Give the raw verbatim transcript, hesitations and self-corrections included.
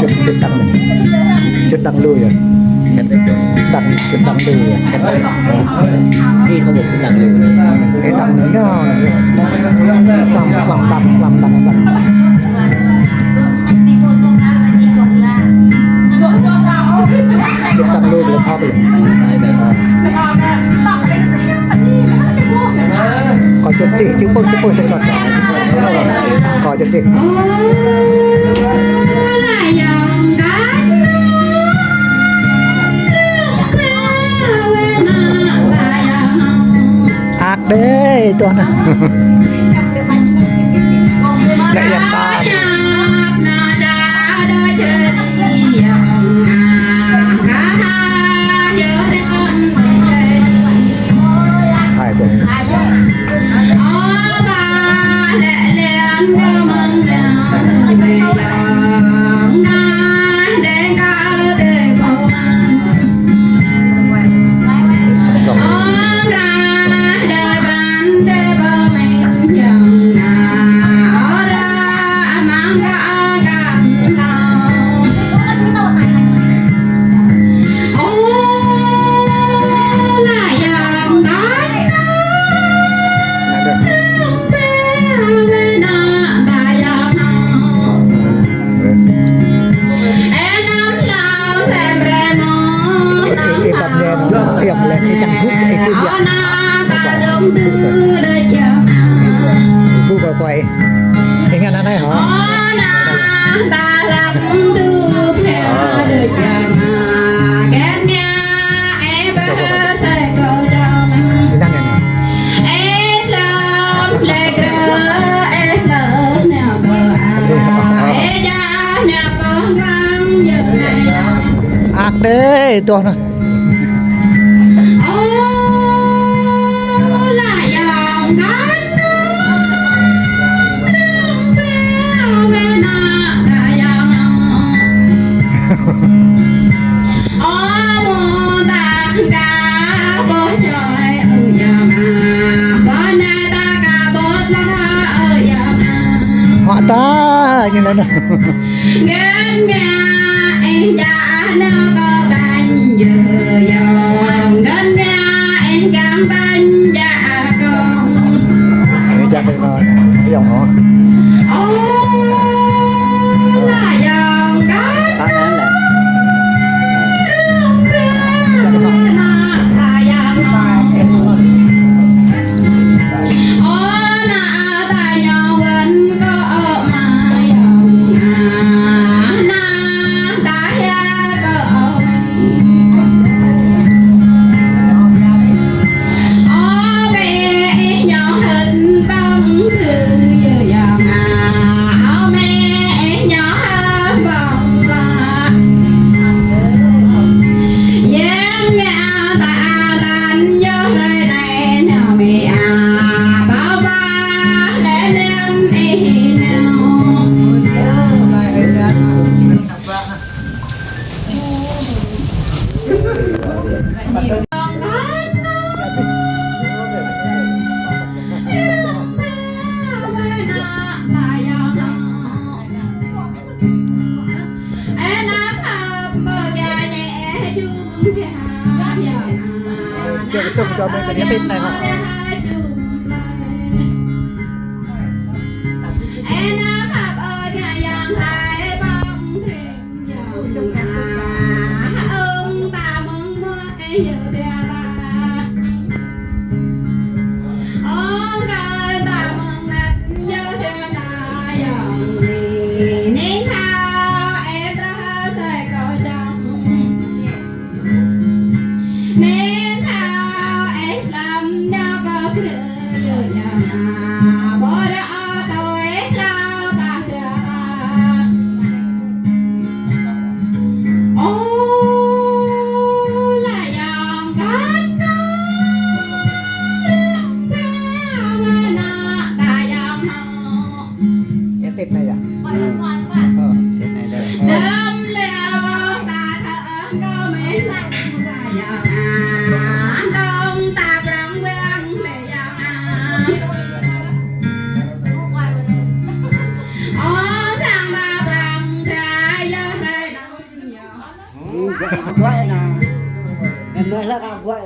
Čut, čut đăng, čut đăng lu yơh. Đăng, čut đăng lu yơh. Đi không được, čut đăng lu. Ê, đăng lu yơh. Lăm, lăm đăng, lăm đăng đăng. Čut đăng lu, lu thâo lu. Kâo čut čih, čih pơh, čih pơh, čih čut. Kâo čut čih. Ăt đơi, tuh anai. Lĕ yap ta. Hai, tuh. Ê, ê, ê, bap ñen, hiam lĕ, ê, čang gŭ, ê, gŭ biă. Gŭ kơ kuai. Ê, ngăn anai hŏ. Ê, ngăn anai. Ăt đơi, tuh anai. Mă ta, ñu lĕ anai. Ngăn ngă ih čah nao kơ kañ yơh yŏng, ngăn ngă ih kiăng tañ jak kông. Ih jak kơ yŏng hŏ. Ơ, la yŏng kơ. Kơ tŭk tơ mơi kơ anai tin anai hŏ. Ê, tĭt anai yơh. Aguai na. Em mơ lă aguai.